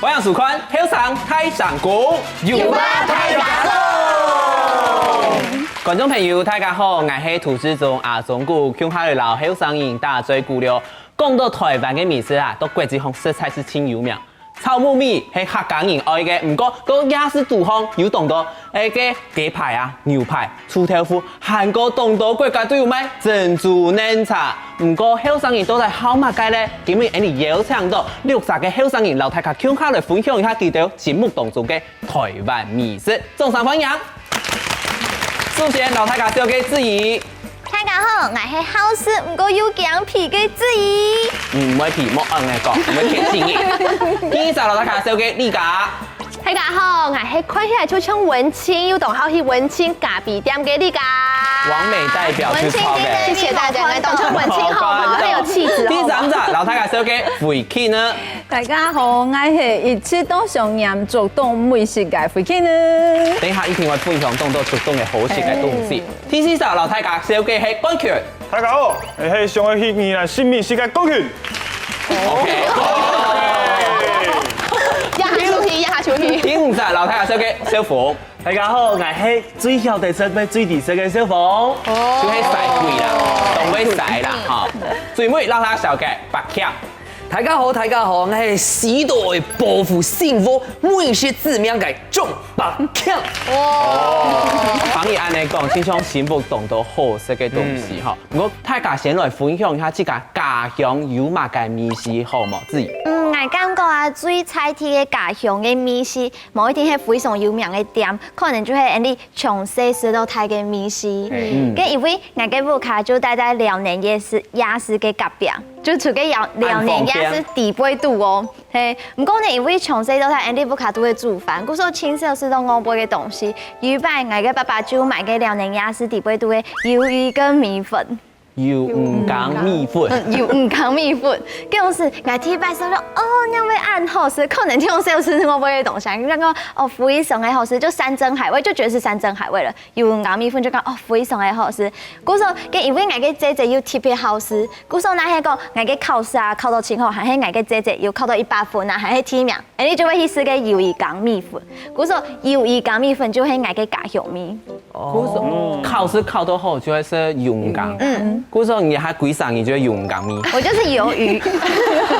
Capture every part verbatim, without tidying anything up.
歡迎收看《後生大聲公》，有話大聲講。觀眾朋友，大家好，𠊎係涂志忠阿忠牯，共下來摎後生人打嘴鼓了。講到臺灣个美食啊，在國際上實在係盡有名。炒粄米係客家人愛个，毋過在夜市肚項有當多个雞排啊、牛排、 臭豆腐，還過當多國家都有賣珍珠奶茶。毋過後生人到底好麼个呢？今晡日𠊎等邀請到六儕个後生人，摎大家共下來分享一下佢等心目當中个臺灣美食。掌聲歡迎！首先，摎大家紹介子怡。大家好，𠊎係好食毋過又驚肥个子怡。嗯，毋會肥，莫恁樣講，毋會騙子怡。第二儕，摎大家紹介麗佳。 大家好，𠊎係看起來就像文青，又當好去文青咖啡店个麗佳。完美代表，文青，謝謝大家，來當像文青好嗎？很有氣質。第三隻，摎大家紹介慧Kin呢。大家好，𠊎係一直都想念竹東美食个慧Kin呢。等一下一定會分享當多竹東个好食个東西。第四隻，摎大家紹介係冠群。 大家好，𠊎係想愛去宜蘭食美食个冠群。OK。壓下手去，壓下手去。第五隻，摎大家紹介小鳳。大家好，𠊎係最曉得食、最知食个小鳳。就係師傅啦，當會師啦，哈。最尾，摎大家紹介白強。大家好，大家好，𠊎係時代保護幸福美食之名个張 白強。哇！聽佢恁樣講，親像幸福當多好食个東西哈。毋過大家先來分享一下自家家鄉有麼个美食好無？子怡。嗯，𠊎感覺啊，最在地个家鄉个美食，無一定係非常有名个店，可能就係𠊎等從細食到大个美食。嗯。該因為𠊎个屋下就戴在饒寧夜市，夜市个隔壁，就蹛該饒，饒寧夜市底背肚哦。 嘿，毋過呢，因為從細到大，𠊎等屋下都會煮飯，故所盡少食到外背个東西。有一擺，𠊎个爸爸就買个饒寧夜市底背肚个魷魚羹米粉。魷魚羹米粉。嗯，魷魚羹米粉。該時𠊎第一擺食到，哦，仰會恁好食，可能盡少食外背个東西，人家講，哦，非常个好食，就山珍海味，就覺得是山珍海味了。 魷魚羹米粉就講，哦，非常个好食。故所，該因為𠊎个姐姐又特別好食，故所若係講𠊎个考試啊考到盡好，還係𠊎个姐姐又考到一百分啊，還係第一名，𠊎等就會去食該魷魚羹米粉。故所，魷魚羹米粉就係𠊎个家鄉味。故所，考試考到好就會食魷魚羹。嗯。故所你還幾儕你就魷魚羹米？我就是魷魚。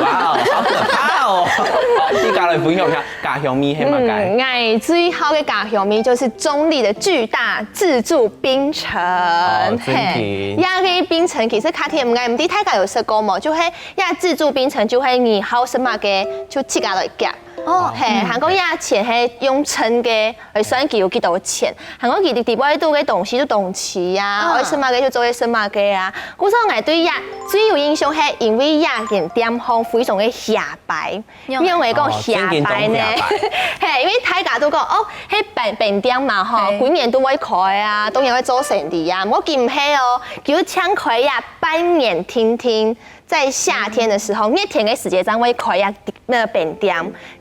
哇哦，好可怕哦！好，你過來分享一下。 家鄉味係麼个？嗯，𠊎最好个家鄉味就是中壢的巨大自助冰城。哦，真的。嘿，這个冰城其實較甜，𠊎毋知大家有食過無？就係這自助冰城，就係你好食麼个，就自家來夾。哦。嘿，還過這錢係用稱个，來算佢有幾多錢。還過佢裡背肚个東西就當齊啊，哦。愛食麼个就做得食麼个啊。故所𠊎對這最有印象係因為這間店項非常个顯擺。 仰會講顯擺呢？哦，正經當顯擺。嘿，因為大家都講，哦，係冰，冰店嘛吼，嘿。幾年都會開啊，當然會做生理啊。毋過佢毋係哦，佢就淨開啊，半年定定，在夏天的時候，熱天个時節正會開啊，那冰店，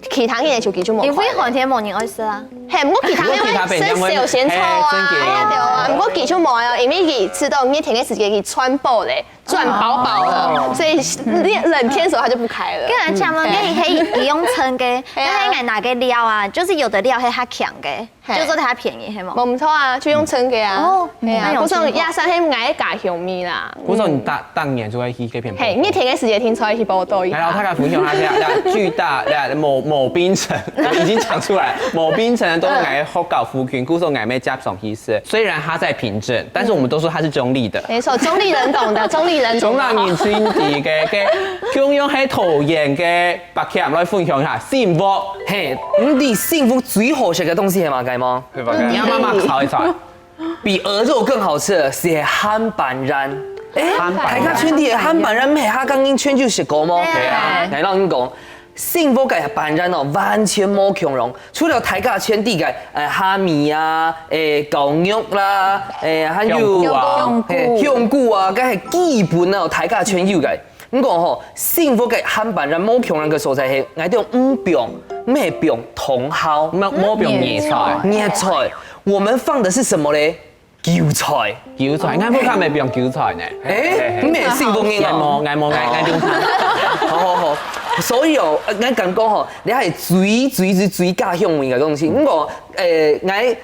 其他日就佢就無開了。因為寒天無人愛食啊。嘿，毋過其他日會食小鮮草啊，嘿，正經。哎呀，對啊，毋過佢就無哦，因為佢知道熱天个時節佢穿布咧。 賺飽飽了，哦。所以冷，冷天的時候它就不開了。跟人講嘛，嗯。該你可以不用稱个，嘿啊。但是𠊎拿个料啊，就是有的料係較強个，嘿。就做得較便宜，係無？無毋著啊，就用稱个啊。哦，嘿啊，那有趣。故所這算係𠊎个家鄉味啦。故所你逐，逐年就會去該片報到。嘿，熱天个時節定著會去報到一下。來，摎大家分享一下，這，這巨大，這無，無冰城，我已經講出來，無冰城都係𠊎學校附近，故所𠊎乜輒常去食。雖然它在平鎮，但是我們都說它是中壢的。 沒錯，中壢人懂的，中壢人懂的。中壢人真知个，个，共樣係桃園个，白強來分享一下，幸福。嘿，你知幸福最好食个東西係麼个無？係麼个？你愛慢慢猜一猜。比鵝肉更好吃的是鹹粄圓。欸，鹹粄圓。大家全知个鹹粄圓，毋係客家人全有食過無？對啊。來，摎你講， 幸福个粄圓哦，完全無共樣。除了大家全知个，呃，蝦米啊，欸，絞肉啦，欸，還有香菇啊。嘿，香菇啊，該係基本哦，大家全有个。毋過吼，幸福个鹹粄圓無共樣个所在係，𠊎兜毋放，毋係放茼蒿。無，無放葉菜。葉菜，我們放的是什麼咧？ 韭菜。韭菜，𠊎屋下乜放韭菜呢。欸，你乜係幸福人哦。𠊎無，𠊎無，𠊎，𠊎中餐。好好好。所以哦，呃，𠊎感覺吼，這係最最最最家鄉味个東西。毋過，呃，𠊎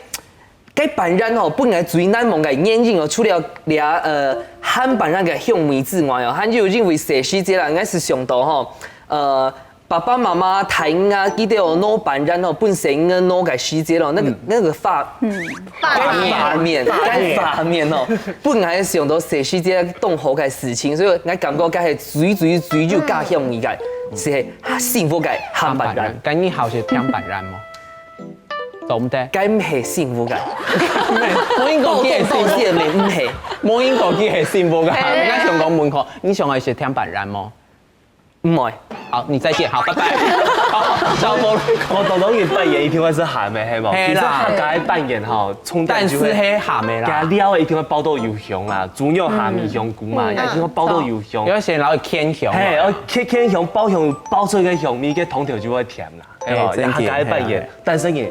該粄圓吼，分𠊎最難忘个原因哦，除了這呃鹹粄圓个香味之外哦，還有因為細時節啦，𠊎係想到吼，呃，爸爸媽媽大人啊，佢兜哦，挼粄圓吼，分細人仔挼个時節咯，那個那個畫 畫面，該畫面哦，本來想到細時節當好个事情，所以𠊎感覺該係最最最有家鄉味个，係幸福个鹹粄圓。該你好食甜粄圓無？做毋得。該毋係幸福个，無應該佢係幸福，無應該佢係幸福。無應該佢係幸福个。係啊。𠊎想講問看，你想愛食甜粄圓無？ 毋會。好，你再見，好，拜拜。好，小波。我當當然拜爺一定會食鹹个，係無？係啦。其實客家个粄圓吼，重點就係，但係係鹹个啦。加料一定會包到有香啦，豬肉、蝦米、香菇嘛，嗯。一定會包到有香。有些人會牽香嘛。係，愛牽牽香，包香，包出个香味，該湯頭就會甜啦，係無？係，真个，客家个粄圓，係啊，係啊。但係呢，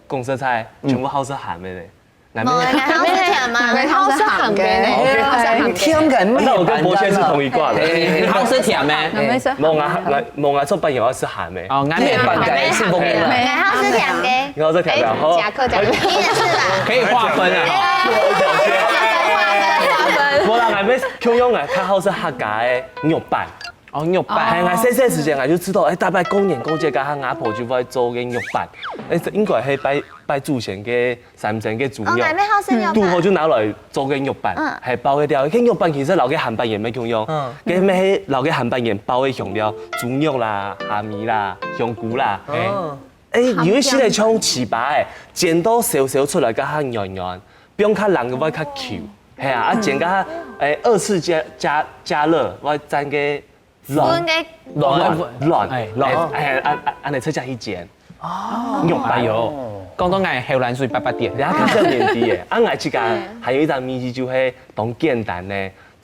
講實在，全部好食鹹个咧。 無，𠊎好食甜嘛。𠊎好食鹹个呢。OK。好食鹹个。甜个，那我跟博謙是同一掛的。嘿，嘿，嘿。你好食甜个？嘿。無，𠊎，𠊎，無，𠊎做粄圓愛食鹹个。哦，𠊎也粄圓係鹹个。𠊎好食甜个。你好食甜个，好。哎，夾克夾克。你也是啦。可以劃分啊。哎，劃分，劃分。無啦，𠊎乜共樣啊，較好食客家个肉粄。 哦，肉粄。係，𠊎細細時節，𠊎就知道，哎，大概過年過節，該下阿婆就會做个肉粄。哎，這應該係拜，拜祖先个三牲个豬肉。哦，𠊎乜好食肉粄。堵好就拿來做个肉粄，嗯。係包个料。該肉粄其實摎該鹹粄圓乜共樣，嗯。該乜係摎該鹹粄圓包个香料，豬肉啦、蝦米啦、香菇啦。哦。哎，有一息仔像粢粑仔，煎到燒燒出來，該下軟軟，放較冷个會較Q。係啊，啊煎該下，哎，二次加，加，加熱，會煎个 卵。分个卵，卵，哎，卵。哎，哎，恁，恁，恁樣直接去煎。哦。肉粄。哎喲，講到𠊎口涎水發發跌。你看，較少年紀耶，啊，𠊎自家還有一隻秘籍，就係當簡單个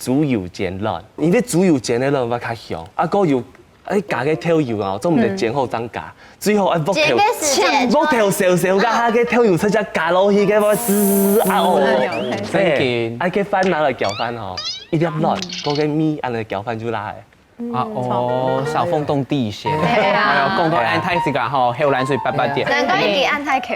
豬油煎卵。因為豬油煎个卵會較香，啊，過有，哎，加个豆油啊，做毋得煎好正加，最好愛鑊頭，煎个時間。鑊頭燒燒，該下个豆油直接加落去，該會滋啊哦。哎喲，真緊。哎，啊，該飯拿來攪飯吼，一粒卵，過个米，恁樣攪飯就來。 啊，哦，小鳳凍地仙。對啊。哎喲，講到恁大自家吼，口涎水發發跌。難怪你恁大口。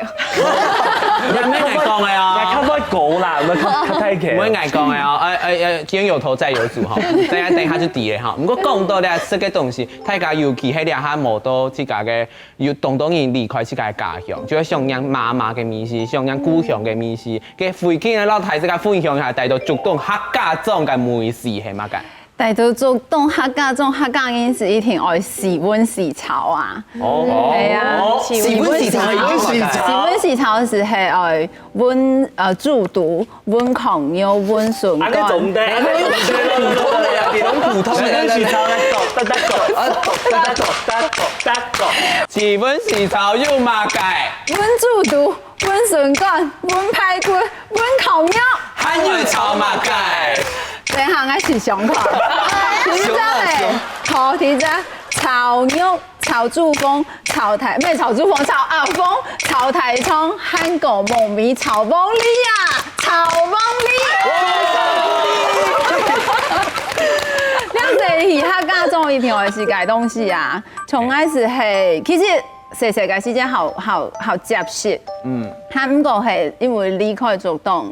你還沒來講个哦。來，較快講啦，毋好較，較大口。毋會，𠊎講个哦，哎，哎，哎，今有頭再有主吼，等下，等下就知了吼。毋過講到這食个東西，大家尤其係這下無到自家个，有當多人離開自家个家鄉，就會想念媽媽个味緒，想念故鄉个味緒。該回去呢，摎大自家分享一下，帶到竹東客家庄个味緒係麼个？ 帶到竹東客家庄，客家人係一定愛四炆四炒啊。哦。係啊。哦，四炆四炒，四炆四炒。四炆四炒係愛炆，呃，豬肚、炆炕肉、炆筍乾。恁樣做毋得，恁樣做毋得，普通个呀，你攏普通个。四炆四炒來，噠，噠，噠，噠，噠，噠，噠。四炆四炒有麼个？炆豬肚。 炆筍乾、炆排骨、炆炕肉。還有炒麼个？等下，𠊎試想看。第一隻咧，好，第一隻，炒肉、炒豬紅、炒大，毋係炒豬紅，炒鴨紅、炒大腸，還過黃梨、炒黃梨啊，炒黃梨。這係客家庄一定愛食个東西啊，從𠊎係，其實 細細个時節好，好，好接觸。嗯。還毋過係因為離開竹東，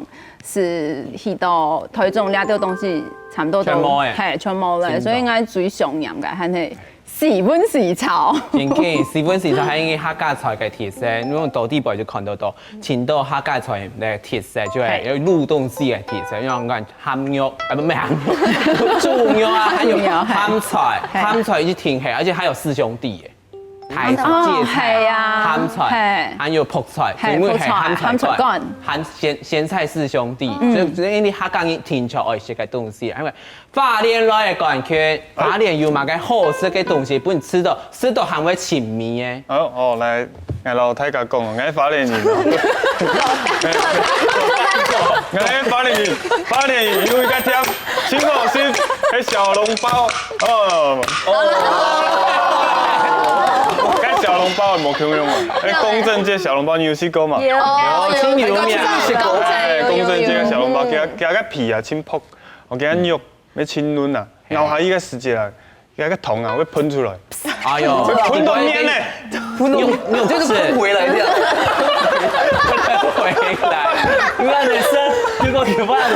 係去到臺中這兜東西差毋多都，全無欸。係，全無了，真的。所以𠊎最想念个還係四炆四炒。真緊，四炆四炒還有客家菜个特色，因為到底背就看得到，盡多客家菜个特色，就係有滷東西个特色，因為𠊎看鹹肉，啊，不，毋係鹹肉，豬肉啊，還有鹹菜，係。鹹菜一定係，而且還有四兄弟耶。 大菜、哦，芥菜、係啊，鹹菜，係。還有覆菜，係，因為係覆菜，鹹菜乾，鹹鹹菜乾。鹹鹹，鹹菜四兄弟，嗯。所以，所以你客家人定著愛食个東西，因為花蓮來个關係，花蓮有麼个好食个東西，分你食到，食到還會尋味个。哦，哦，來，𠊎摎大家講哦，𠊎花蓮人哦。 𠊎花蓮人，花蓮人有一個店，真好食，係小籠包，哦，哦。該小籠包無共樣啊，該公正街小籠包你有食過無？有，有，有，真有名。有，有，有，哎，公正街个小籠包，有，有。佢个，佢个皮啊，真薄，哦，佢个肉乜真嫩啊，嘿。咬下去个時節啊， 該个湯啊，會噴出來。哎呦，很多年嘞。不能，有有就是不回来的。回来，原来是结果你爸的。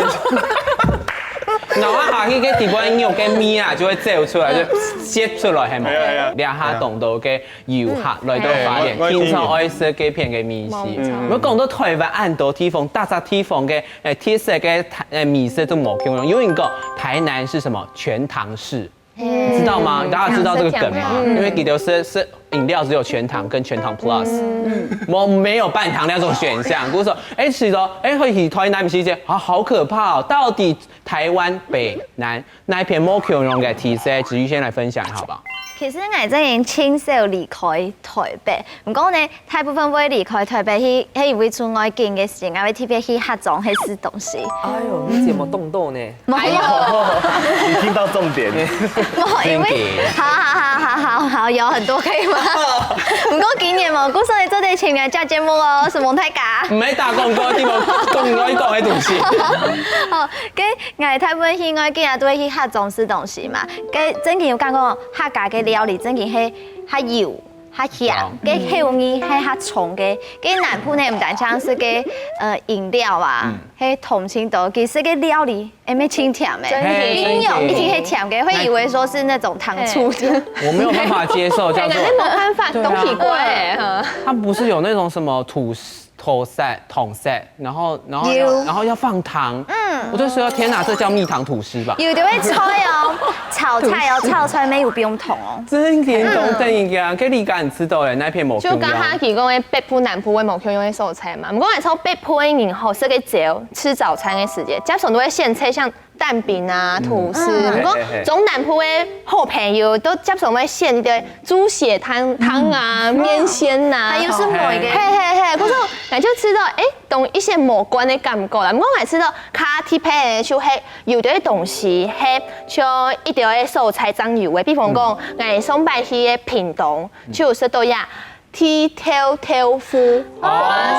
咬下去，該底部肉个味啊，就會走出來，就泄出來，係嘛？係啊係啊？兩下懂得个遊客來到花蓮，嗯聽說愛食該片个美食。嗯我講到台灣恁多地方，大家地方个誒特色个台誒美食都無共樣。有一個台南是什麼？全糖式。 知道嗎？大家知道這個梗嗎？因為記得是是飲料只有全糖跟全糖 Plus，嗯，我沒有半糖那種選項。比如說，哎，是說，哎，會去台南時間啊，好可怕哦！到底台灣北南哪一片無共樣个特色？子瑜先來分享好不好？其實𠊎真經盡少離開台北，毋過呢，大部分會離開台北去，係因為出外景个時間，𠊎會特別去客庄去食東西。哎呦，你怎麼動動呢？沒有，你聽到重點，無，因為好好好好好好，有很多可以嗎？毋過今年無，故所你做得請來做節目哦，承蒙大家。毋係打廣告，你無講愛講个東西。哦，跟𠊎大部分去外景啊，都會去客庄食東西嘛。跟真經有講過，客家个料理真經係較油、較鹹，跟口味係較重个。跟南部呢，毋單淨係个呃飲料啊，係糖真多，其實个料理也無盡甜个，真的冰肉一定係甜个，會以為說是那種糖醋的。我沒有辦法接受，叫做哎，那沒辦法，對啊都奇怪哎。它不是有那種什麼吐司、吐司、吐司，然後然後要有然後要放糖，嗯，我就說天哪，這叫蜜糖吐司吧？有的會菜哦，炒菜哦，炒菜沒有不用糖哦。真的懂等一下，跟你敢吃到的那片某就剛剛佢講个北部、南部會無共樣个所在嘛。毋過來說北部个人吼，食个朝，吃早餐个時間，接常都會選擇像蛋餅啊、吐司。毋過中南部个好朋友都接常會選个豬血湯湯啊、麵線啊，還有是某一個嘿嘿嘿，可是𠊎就吃到，哎，同一些無關个感覺啦。毋過𠊎吃到較特別个就係有的東西係像一條个所在正有个，比方講，𠊎上擺去个屏東，就有食到呀。 剃頭豆腐，花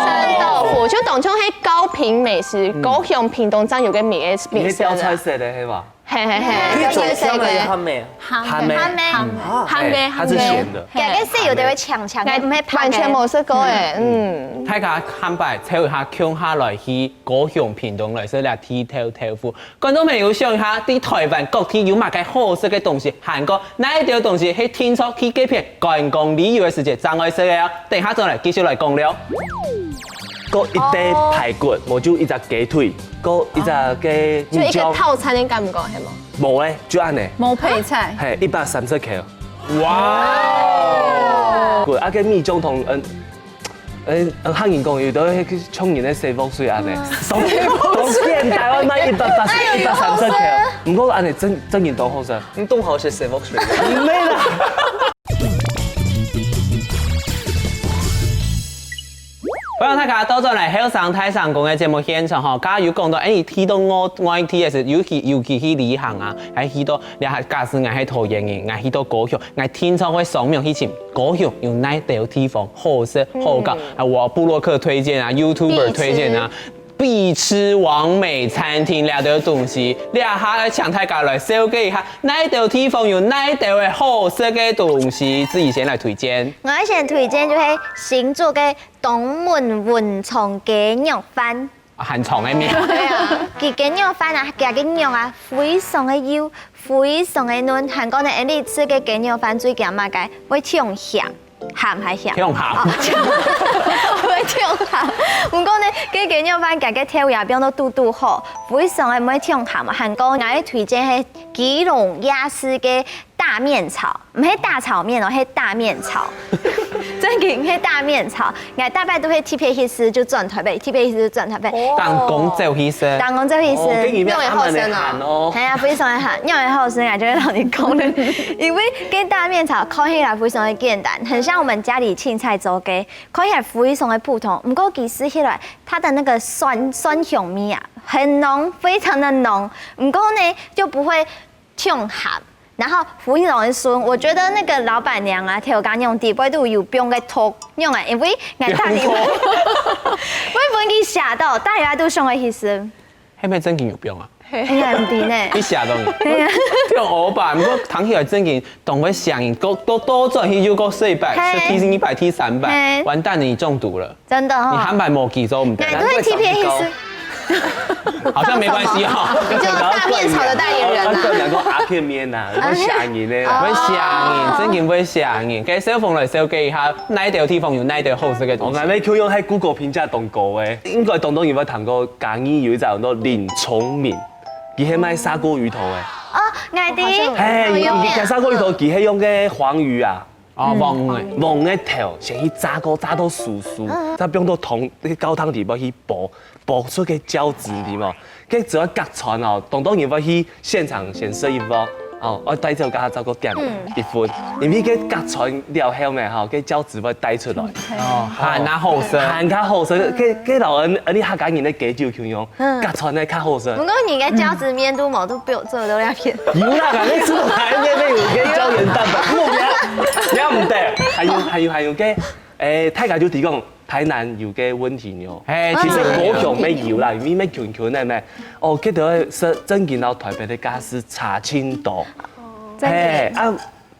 生豆腐，就當像係高屏美食，高雄屏東正有个美食你美食啊。係吊菜色的係吧？嘿嘿嘿，你做吊菜色个香的鹹的，鹹的，鹹鹹鹹的，哎它是鹹的。這個係有的會嗆嗆，哎毋係白个。完全無食過哎，嗯。大家坦白，抽一下，共下來去高雄屏東來食這剃頭豆腐。觀眾朋友想一下，在台灣各地有麼个好食个東西，還過哪一條東西係聽說去該片觀光旅遊个時節正愛食个啊？等下轉來繼續來講了。過一垤排骨，無就一隻雞腿，過一隻个就一個米醬，套餐的感覺，係無？無咧，就恁呢，無配菜。嘿，一百三十塊。哇！過啊个米醬同嗯。嗯，客人講有兜係像人个洗髮水恁呢，當當現代外賣一百八十、一百三十塊，毋過恁呢真真人當好食，你當好食洗髮水，毋係啦。歡迎大家倒轉來後生大聲公个節目現場吼，剛剛有講到，哎，去到外外地个時，尤其尤其去旅行啊，還去到，你看，假使𠊎係桃園人，𠊎去到高雄，𠊎聽說會上網去尋高雄有哪兜地方好食好搞，啊，我部落客推薦啊，YouTuber推薦啊。必吃完美餐廳這兜東西，這下請大家來紹介一下，哪兜地方有哪兜个好食个東西，子瑜先來推薦。𠊎先推薦就係新竹个東門文昌雞肉飯。啊，很長个名。對啊，佢雞肉飯啊，佢个肉啊，非常个幼，非常个嫩。還過呢，恁樣食个雞肉飯最驚麼个？會忒鹹，鹹還鹹？忒鹹哦，會忒鹹。毋過呢，該雞肉飯佢个調味啊，放到堵堵好，非常个毋會忒鹹啊。還過，𠊎个推薦係基隆夜市个 大麵炒，毋係大炒麵哦，係大麵炒。正經係大麵炒，𠊎大擺都係特別去食就轉台北，特別去食就轉台北。打工走去食。打工走去食。哦，跟你們阿滿的喊哦。係啊，非常个好，因為好食，𠊎就會同你講了。因為該大麵炒看起來非常个簡單，很像我們家裡青菜做个，看起來非常个普通。毋過佢食起來，它的那個蒜蒜香味啊，很濃，非常的濃。毋過呢，就不會 忒鹹。然後非常个順，我覺得那個老闆娘啊，頭家娘底背都有放个毒藥啊，因為𠊎打你們，會分佢嚇到，大家都想愛去食。係毋係正經有放啊？哎呀，毋知呢。你寫東西，對啊。對，我吧，毋過聽起來正經當會寫人，多多多轉去又過四百，嘿。是第二百、第三百，嘿。完蛋了，你中毒了。真的哦。你還買無幾周，毋得了。哎，對，T P A是。好像沒關係哦。你就大面朝的代言人啊。啊，對，兩个阿片面呐，我寫人呢。哦。會寫人，正經會寫人。給小鳳來紹介一下，哪一條地方有哪一條好食个東西？哦，𠊎呢，就用在Google評價當高誒，應該當多人會聽過嘉義有一隻叫做林聰明。 佢係賣砂鍋魚頭誒。哦，𠊎知。嘿，佢佢砂鍋魚頭，佢係用个黃魚啊，哦，黃魚誒。黃个頭，先去炸過，炸到酥酥，嗯。再放到湯，那个高湯底下去煲，煲出个膠質，你知無？該只要隔餐哦，當多人會去現場先食一碗，哦，我帶走，佮佢再過點一份，因為該隔餐了後咩吼，該膠質會帶出來。哦，還較好食。還較好食，該該摎𠊎𠊎客家人个雞酒共樣。 嗯。隔餐个較好食。毋過你个膠質面都無，都比我做到那片。有啦，反正吃到台面那有个膠原蛋白，不，你要你要毋得。還有還有還有个，誒，大家就提供台南有个問題呢。嘿，其實高雄也有啦，因為咩群群个咩，哦，記得是正經到台北个價數差真多。真的。嘿，啊，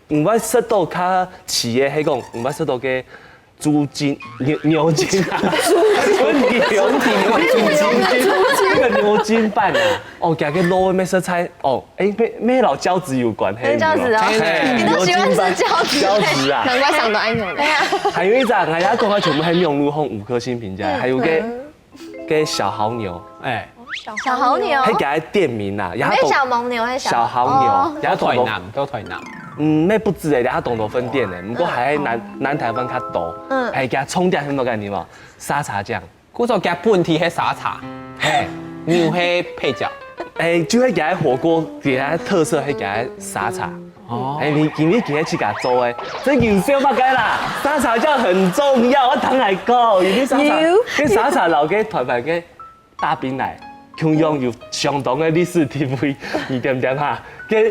毋會食到較齊个，係講毋會食到个 豬筋，牛牛筋啊，豬筋，牛筋，那个牛筋飯啊，哦，加个肉乜實在，哦，誒，乜乜摎膠質有關係，跟膠質哦，嘿，你都喜歡吃膠質，膠質啊，難怪想到愛用的。還有一隻，哎呀，講到全部還網路上五顆星評價，還有个个小豪牛，哎，小豪牛，該个店名啊，然後沒小蒙牛，還小小豪牛哦，然後都台南，都台南，嗯，乜不止誒，然後當多分店誒，不過還南南台灣較多，嗯，還加重點係麼个你嘛？ 沙茶醬。故所佢本體係沙茶，嘿，牛係配角。誒，就係佢个火鍋，佢个特色係佢个沙茶。哦，誒，你因為佢係自家做个，這有笑麼个啦？沙茶醬很重要，我同你講，因為沙茶，有。該沙茶摎該台灣个大檳榔，共樣有相當个歷史地位，你知毋知哈？該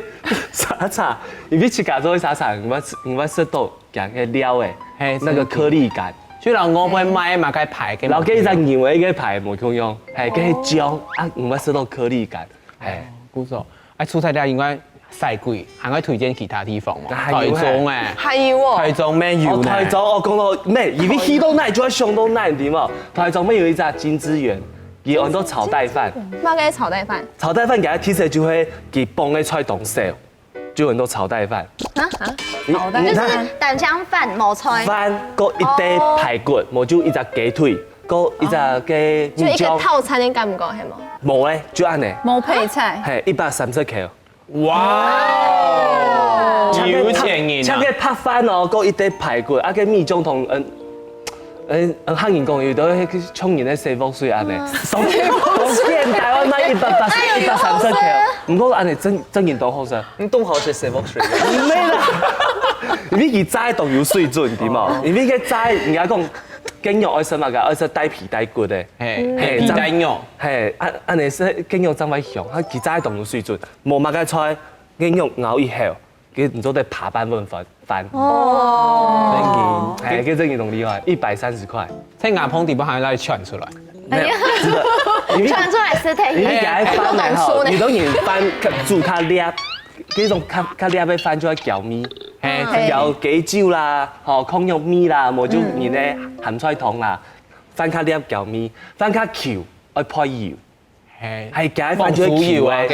沙茶，因為自家做个沙茶，毋會毋會食到 講个料誒，嘿，那個顆粒感。就摎外背賣嘛，該牌个嘛。摎該一隻牛个該牌無共樣，嘿，該醬啊，毋會食到顆粒感，嘿。不錯，哎，除忒了應該賽季，還會推薦其他地方嘛？啊，還有台中誒，還有哦。台中乜有呢。哦，台中哦，講到乜，因為去到哪就愛想到哪，對無？台中乜有一隻金之源，佢安到炒帶飯。麼个炒帶飯？炒帶飯，佢个特色就係佢放个菜當少。 就安到炒帶飯。啊啊，你炒帶飯。你看，就是單淨飯無菜。飯，過一垤排骨，無就一隻雞腿，過一隻个就一個米醬。套餐的感覺，係無？無誒，就恁呢。無配菜。嘿，一百三十塊。哇哦，有錢人啊。像該白飯哦，過一垤排骨，啊，該米醬同嗯 嗯，嗯，客人講有兜係像人个洗髮水恁呢，當當現代，我賣一百八十、一百三十塊，毋過恁呢正正經當好食。你當好食洗髮水。毋係啦，因為佢炸當有水準，對無？因為佢炸，人家講雞肉愛食麼个，愛食帶皮帶骨个，嘿，嘿，皮帶肉。嘿，啊，恁呢係雞肉正會香，啊，佢炸當有水準，無麼个菜，雞肉咬一口， 佢你做得扒半碗飯飯。哦，哎，佢正經當厲害，一百三十塊。在牙縫底部還有那裡傳出來。沒有，真的，因為傳出來是忒因為佢个飯呢，吼，有兜人飯煮較粒，這種較較粒个飯就愛攪米，嘿，攪雞酒啦，吼，炕肉米啦，無就人个鹹菜湯啦，飯較粒攪米，飯較Q，愛配油。 嘿，係佢个飯就係Q个，係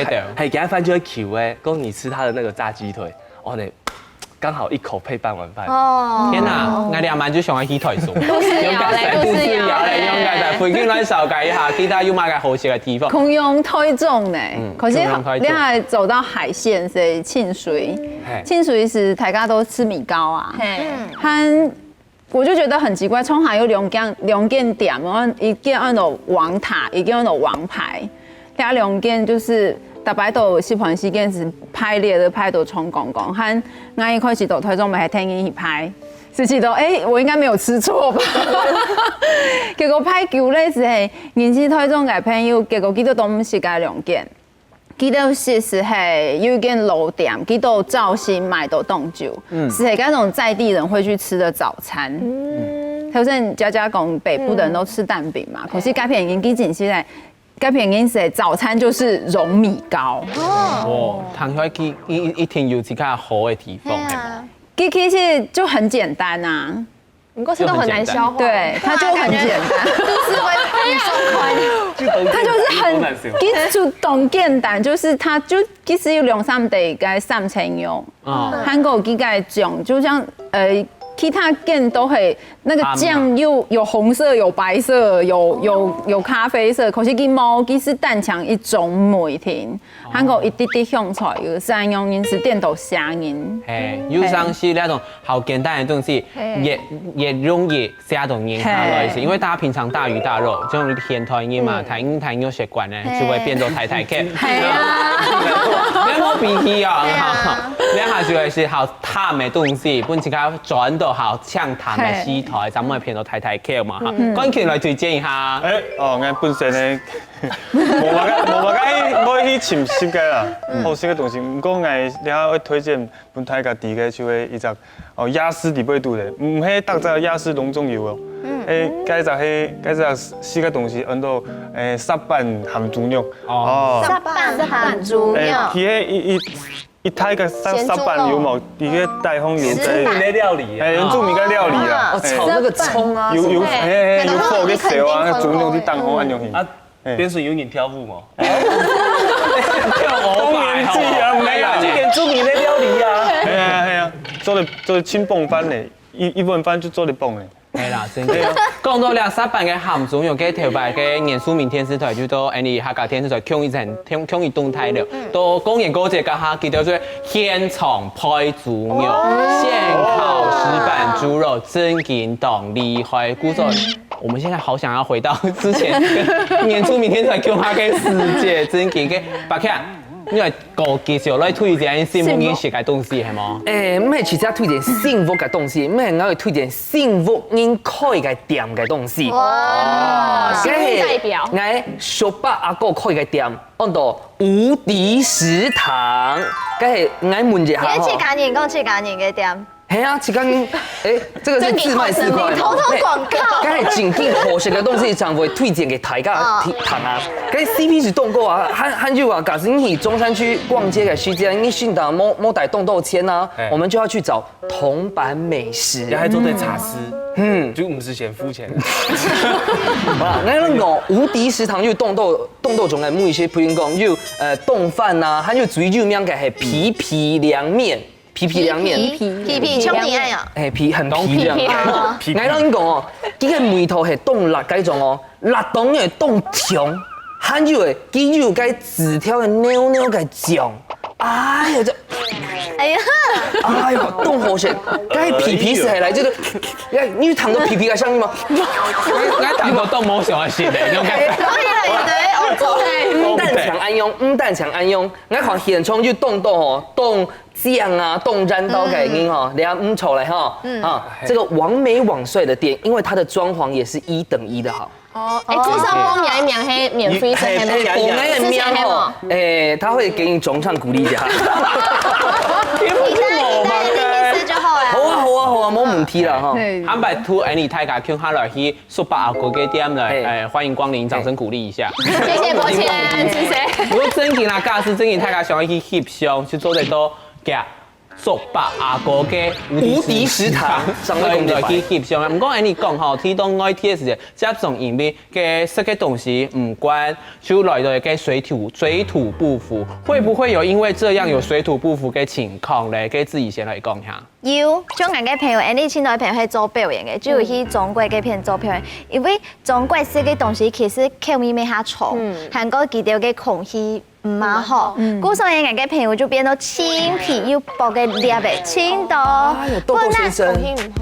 佢个飯就係Q个，講你吃他的那個炸雞腿，哦，那剛好一口配半碗飯。哦，天哪，𠊎這滿就想要去台中，故事聊嘞，故事聊嘞，用該个回應來紹介一下，其他有麼个好食个地方？共樣台中呢，可是你還走到海線，所以清水，清水是大家都吃米糕啊，嘿，和 我就覺得很奇怪，創下有兩間兩間店，然後一間安到王塔，一間安到王牌。這兩間就是逐擺都有食飯時間是排列的，排到衝光光。和𠊎一開始到台中，毋係聽人去排，就覺得，欸，我應該沒有吃錯吧？結果排久了之後，認識台中个朋友，結果佢兜都毋食該兩間。 佢兜係係有一間老店，佢兜朝晨賣到當晝，係該種在地人會去吃的早餐。頭先佳佳講北部的人都吃蛋餅嘛，可是該片已經幾近現在該片人食早餐就是絨米糕。哦，聽起來佢一一定有自家好个地方，係嘛？其其實就很簡單啊，不過這都很難消化。對，它就很簡單。肚屎會很鬆快。它就是很，其實就當簡單，就是它就其實有兩三个个三層肉，啊，韓國幾个醬，就像呃其他店都會那個醬又有紅色、有白色、有有有咖啡色，可是佢無，佢係單淨一種味甜。韓國一滴滴香菜，有三樣人係顛倒蝦仁。係，有常時那種好簡單个東西，越越容易 嚇到人下來，係因為大家平常大魚大肉，這種現代人嘛，大魚大肉習慣呢，就會變做大大隻。係啊，不要比較啊，哈，這下就係好淡个東西，分自家轉到好清淡个時代，正毋會變到大大隻嘛哈。冠群來推薦一下，哎，哦，𠊎本身呢，無麼个，無麼个，愛去尋食个啦，好食个東西。毋過𠊎這下愛推薦 分大家知个就係一隻哦夜市底背肚个，毋係逐隻夜市攏總有哦。誒，該隻係該隻四个東西，安到誒煠粄鹹豬肉。哦，煠粄鹹豬肉，誒，佢係一一一大个煠煠粄有無？佢个底項有个，个料理，誒，原住民个料理啦。哦，炒那個蔥啊，有有什麼誒誒有火个燒啊，豬肉去當紅安樣形。啊，邊上有人跳舞無？跳舞擺吼，當然是啊沒有，這原住民个料理啊。係啊係啊，做得做得清傍飯呢，一一碗飯就做得傍呢。 係啦，真个。講到這煠粄个鹹豬肉，該頭擺个原住民電視台就到，誒，你客家電視台共一陣，共共一動態了。到過年過節該下，佢兜就現場配豬肉，現烤石板豬肉，真經當厲害。故所，我們現在好想要回到之前原住民電視台共下个世界，真經个，白看。 你來高級少來推薦新屋人食个東西係無？誒，毋係直接推薦新屋个東西，毋係，𠊎會推薦新屋人開个店个東西。哇，食物代表。𠊎叔伯阿哥開个店，安到無敵食堂，該係𠊎問一下吼。你自家人講自家人个店，係啊，自家人，誒，這個是自賣自誇。偷偷廣告。該係正經好食个東西，正會推薦給大家聽啊。該C P值當高啊，還還有啊，假使你去中山區逛街个時間，你身上無無帶當多錢啊，我們就要去找銅板美食。也還做得茶師，嗯，就毋使先付錢。哇，該那個無敵食堂又當多當多種个美食，譬如講有呃凍飯啊，還有最有名个係皮皮涼麵。 皮皮涼麵，皮皮皮皮，兄弟哎呀，哎，皮很皮這樣。哎，𠊎同你講哦，這個味道係當辣該種哦，辣到你會當嗆，還有誒，佢有該紙條个黏黏个醬，哎呀，這，哎呀，哎呀，當好食。該皮皮係來這個，哎，你有聽到皮皮个聲音嗎？𠊎聽到當無想愛食个，那種感覺。可以了，有的哦，走。毋單淨恁樣，毋單淨恁樣，𠊎看現場就當多吼，當 這樣啊，當然到該人吼，你看毋錯嘞吼，啊，這個網美網帥的店，因為它的裝潢也是一等一的好。哦，哎，至少講名名係免費食係無？我們的面吼，哎，他會給你掌聲鼓勵一下。你在你在你意思就好了。好啊好啊好啊，沒問題了哈。坦白講，哎，你大家共下來去叔伯阿哥个店來，哎，歡迎光臨，掌聲鼓勵一下。謝謝伯謙，謝謝。如果真經啊，假使真經大家想要去翕相，就做得到佢叔伯阿哥个無敵食堂，上個公仔來去翕相。毋過，哎，你講吼，提到外地个時節，接種因為个食个東西毋慣，就來到个水土水土不服，會不會有因為這樣有水土不服个情況咧？跟自己先來講一下。有，像𠊎个朋友，哎，你前頭朋友係做表演个，就有去中國該片做表演，因為中國食个東西其實口味乜較重，還過佢兜个空氣 毋嘛好，故所以𠊎个朋友就變到青皮又薄个粒个，青到，哎呦，豆豆先生，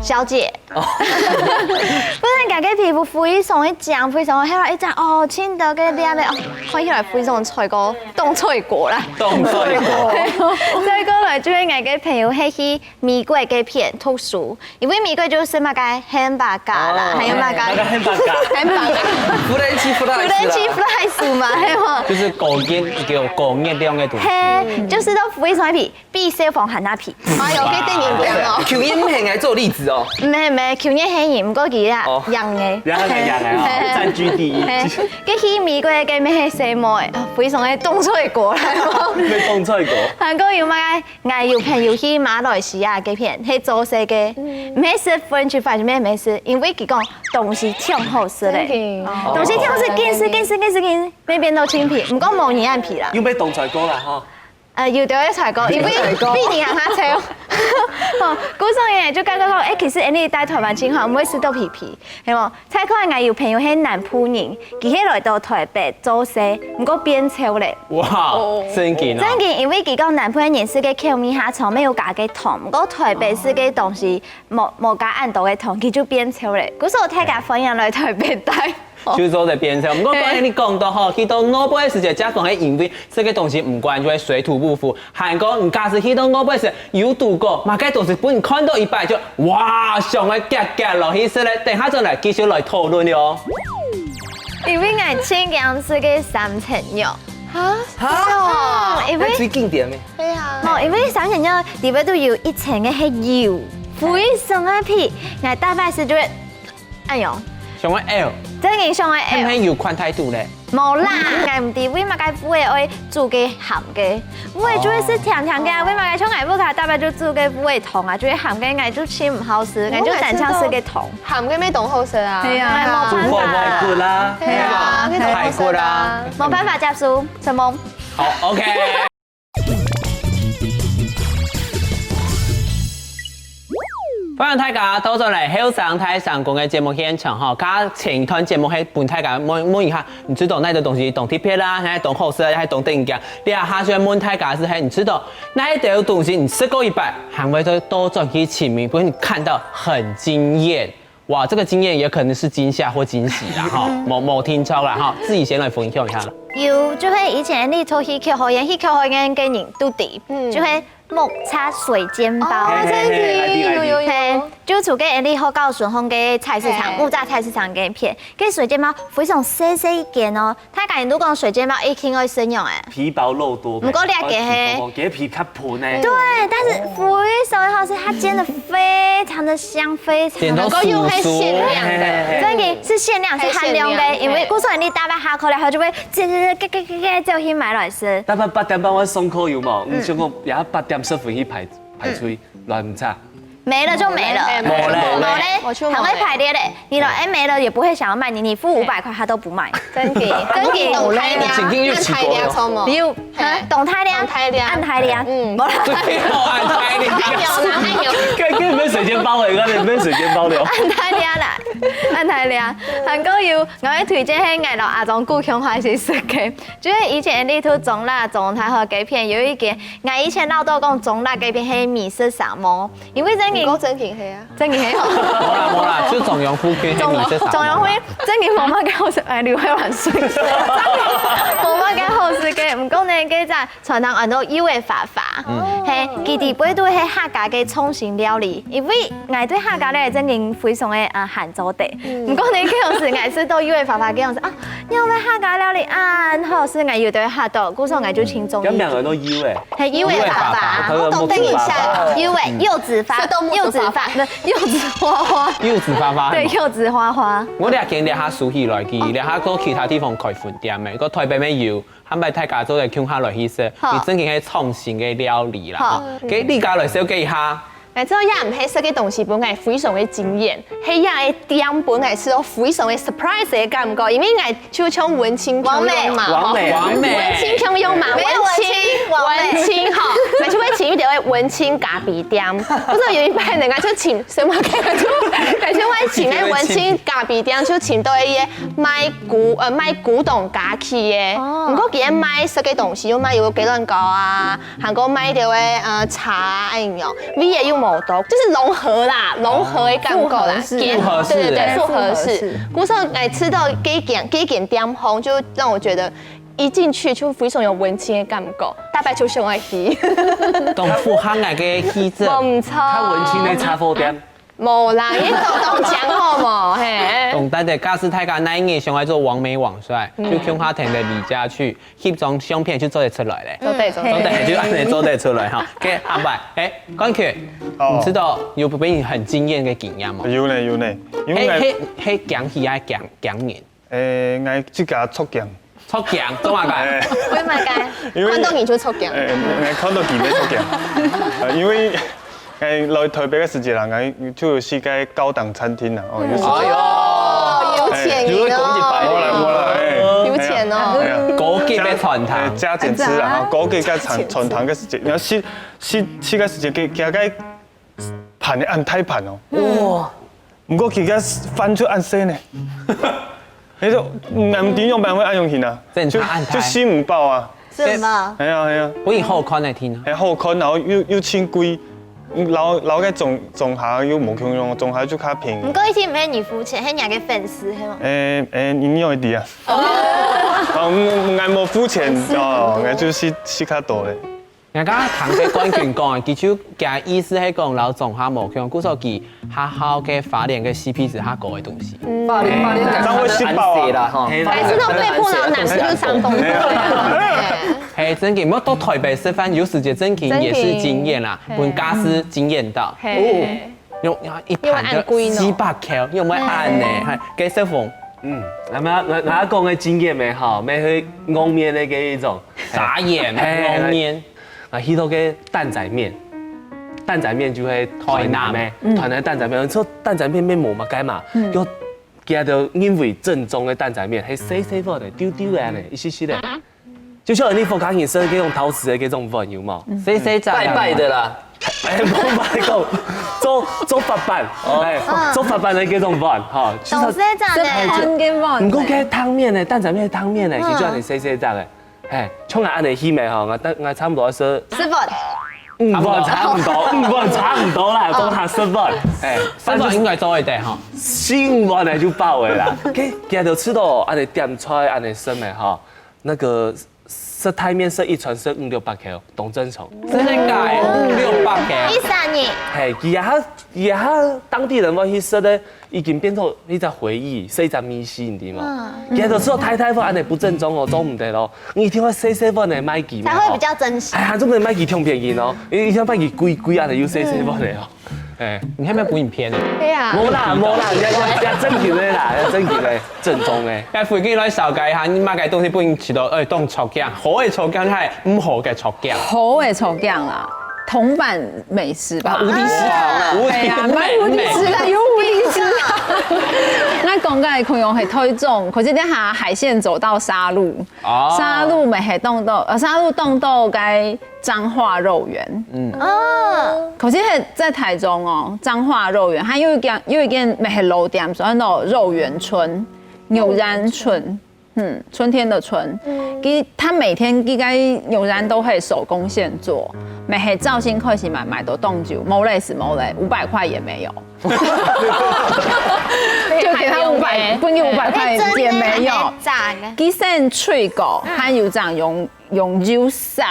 小姐，本來𠊎个皮膚非常个靚，非常个黑，一張哦，青到个粒个，哦，看起來非常脆个，當脆果啦。當脆果。再過來就係𠊎个朋友係去美國該片讀書，因為美國就係麼个hamburger啦，還有麼个那個 hamburger， hamburger。 French fries 啦。 French fries 嘛，係無？就是高級一有高熱量个東西。嘿，就食到非常个肥，比消防員還肥。哎喲，該等人講哦。球員毋係愛做例子哦。毋係毋係，球員係人，毋過佢啊，哦。贏个。然後贏个哦，嘿。佔據第一。嘿，該去美國个該乜係細妹，非常个當衰過來。被當衰過。還過有麼个？𠊎有朋友去馬來西亞該片，係做事个，毋係食French fry，毋係毋係食，因為佢講東西忒好食咧。真的。東西忒好食，緊食緊食緊食緊，乜變到盡肥，毋過無人恁肥啦。又被當衰過啦吼。呃，有兜會衰過，因為比你還較瘦。吼，故所以就感覺講，欸，其實恁樣戴台灣盡好，毋會食到肥肥，係無？再看𠊎有朋友係南部人，佢係來到台北做事，毋過變瘦咧。哇，哦。真緊啊！真緊，因為佢講南部人食个口味較重，乜有加个糖，毋過台北食个東西無無加恁多个糖，佢就變瘦咧。故所大家歡迎來台北戴。 就做得變瘦。毋過剛才你講到吼，去到外背个時節，假講係因為食个東西毋慣，就會水土不服。還講，你假使去到外背時，有堵過，麼个東西分你看到一擺就，哇，想愛遽遽落去食咧，等下轉來繼續來討論哦。因為𠊎盡驚食个三層肉。哈？哈？哦，因為該最經典个。對啊。哦，因為三層肉裡背都有一層个係油，非常个肥，𠊎大概係就會 哎喲，想愛L，真个想愛L。係毋係有款態度咧？無啦，𠊎毋知為麼个會愛煮个鹹个，會就係食甜甜个啊，為麼个像𠊎屋下大伯就煮个會糖啊，就係鹹个，𠊎就盡毋好食，𠊎就單淨食个糖。鹹个乜當好食啊。係啊，哎，無辦法。煮火鍋啦。係啊，該當好食啊。無辦法接受，承蒙。好，OK。 歡迎大家倒轉來後生大聲公个節目現場吼，頭前段節目係分大家問問一下，你知道哪兜東西當特別啦，還當好食，還當得人驚。這下想問大家係，你知道哪兜東西你食過一擺，還會再倒轉去尋味，分你看到很驚豔。 哇，這個驚豔也可能是驚嚇或驚喜啦，哈，無無定著啦，哈，自己先來分享一下。有，就係以前你坐去去海邊，去去海邊个人都知，嗯。就係木柵水煎包。哦，真的，有有有有有。嘿，就除个你好高順風个菜市場，嘿。木柵菜市場該片，該水煎包非常細細一間哦， 大家人都講水煎包一定愛食仰仔。皮薄肉多。毋過這個係，哦，這個皮較薄呢。對，但是非常的好吃，它煎得非常的香，非常的，煎到酥酥，又係限量的。嘿嘿嘿。真的是限量，是限量的，係限量，因為故所你大半下課了後就會，這這這，咯咯咯咯，就去買來食。大半八點半我上課有無？嗯。你想講，也八點十分去排排隊，亂差。 沒了就沒了。沒了，沒了。沒了，我就沒了。還會排列嘞，你老 M 沒了也不會想要賣你，你付五百塊他都不賣。真的，真的。正經有試過喲。有，嘿。當大量，當大量。恁大量。嗯。無啦。對哦，恁大量。恁大量，恁大量。該，該毋係水煎包了，該毋係水煎包了。恁大量啦，恁大量。還過有，𠊎會推薦係𠊎摎阿忠故鄉還係食个，就係以前你讀中壢中文大學該片有一間，𠊎以前恅著講中壢該片係美食沙漠。 因為正經，毋過正經係啊。正經係哦。無啦無啦，就中央附近係美食沙漠啦。中央附近正經無麼个好食，哎，流血萬歲。無麼个好食个，毋過呢，該隻餐廳安到又會發發，嗯。嘿，佢底背都係客家个創新料理，因為𠊎對客家料理正經非常个，呃，罕做得。嗯。毋過呢，該樣時𠊎食到又會發發个樣時啊， 因為客家料理恁好食，𠊎有兜嚇著，故所𠊎就盡中意。該名安到又會？係，又會發發。又會發發，又會，柚子發，柚子發，不是，柚子花花。柚子發發，對，柚子花花。𠊎這間這下收起來，佢這下到其他地方開分店个，到台北乜有，下擺大家做得共下來去食，好。佢正經係創新个料理啦。好。吼，該你家來紹介一下。 𠊎知道這毋係食个東西分𠊎非常个驚豔，係這个店分𠊎食到非常个surprise个感覺，因為𠊎就像文青共樣嘛，完美，吼。完美。文青共樣嘛，沒有文青，文青，完美。文青吼，𠊎就會尋一條个文青咖啡店，或者有一擺人家就尋，什麼，𠊎就，𠊎就會尋該文青咖啡店，就尋到一個賣古，呃，賣古董家具个，哦。毋過佢个賣食个東西又賣有雞卵糕啊， 還過賣兜个，呃，茶啊，恁樣，味也又無多，就是融合啦，融合个感覺啦，哦，複合式。對對對，複合式。複合式。故所𠊎食到該間，該間店吼，就讓我覺得一進去就非常有文青个感覺，大概就想愛去。當符合𠊎个氣質。無錯。較文青个雜貨店。無啦，你都當講好無？嘿。總但係假使大家哪日想愛做網美網帥，就共下跈等李佳去翕張相片就做得出來咧。做得做得。做得就恁樣做得出來哈。OK，阿伯，哎，冠權，哦你知道有被你很驚豔的經驗嗎？有呢有呢，因為嘿嘿嘿，講起來講講人，誒，𠊎自家著驚。著驚，做麼个？誒，為麼个？因為看到你就著驚。誒，𠊎看到佢就著驚。呃，因為誒來台北个時節啦，𠊎就有去該高檔餐廳啦，哦，有時節。哎呦，哦，有錢人哦，無啦無啦，誒，有錢哦。哎呀，高級个餐廳誒，加減吃啦，哈，高級个餐餐廳个時節，你要去去去个時節，佢佢个盤个恁大盤哦。哇，毋過佢个飯就恁細呢。你就毋知仰般會恁樣形啊？真係恁大就就食毋飽啊。是嗎？係啊係啊，我以後看來聽啊。還好看，然後又又盡貴，然後然後該總總下又無共樣，總下就較便宜毋。過一定毋係你膚淺，係你个粉絲，係嗎？誒誒，你有一點啊？哦，𠊎無膚淺哦，𠊎就食食較多咧。 人家聽个冠權講啊，佢就佢意思係講，摎總下無共，故所佢下好个花蓮个CP值較高个東西。花蓮花蓮這樣會食飽啊啦哈。還是都被迫到南部上工作。嘿，正經，莫到台北食飯，有時節正經也是驚豔啦，分家私驚豔到。嘿，用一盤就四百塊，用毋恁呢？嘿，該食風嗯，那麼我我講个經驗个哈，乜係外面个該一種，傻眼，嘿外面。啊，去到个擔仔麵，擔仔麵就係台南个，台南擔仔麵，你說擔仔麵乜無麼个嘛，又佢兜認為正宗个擔仔麵，係細細碗个，丟丟个呢，一息息个，就像你屋下人食个該種陶瓷个該種碗有無？細細隻拜拜的啦，哎，無拜講，做做法辦，哎，做法辦个該種碗哈，其實懂是這樣的。毋過該湯麵呢，擔仔麵湯麵呢，其實就恁細細隻个。 嘿，像𠊎恁呢去咩吼，𠊎等𠊎差毋多食師傅，五碗差毋多，五碗差毋多啦，總下十碗。哎，三碗應該做得吼。四五碗呢就飽个啦。佢佢就食到恁呢點菜恁呢食咩吼，那個食大麵食一餐食五六百塊，當正常。真的假的？五六百塊。一三年，嘿，佢也下佢也下當地人會去食个，已經變成一隻回憶，係一隻美食，你知嗎？佢就食到大大碗恁呢不正宗哦，做毋得咯。你一定要細細碗个賣佢咩吼。才會比較珍惜。哎，還做毋得賣佢忒便宜哦，你一定要賣佢貴貴恁呢又細細碗个哦。哎，你還沒有補影片呢？對啊。無啦無啦，要要要正經个啦，要正經个，正宗个。該飛機來紹介一下，你買个東西不能吃到，哎，當著驚，好个著驚，還毋好个著驚。好个著驚啦，銅板美食吧。無敵食堂啊，無敵哎呀，買無敵食啦，有無敵食啦。那講个可能係台中，可是等下海線走到沙鹿，哦沙鹿乜係當多，呃，沙鹿當多个彰化肉圓，哦，可是係在台中哦，彰化肉圓，它有一間有一間乜係老店，所以叫肉圓村、牛山村。 嗯，春天的春，佢他每天應該仍然都會手工現做，每係朝晨開始買，買到當晝，無咧是無咧，五百塊也沒有，就給他五百，分你五百塊也沒有。炸个。佢先炊過，還有這樣用用油煠，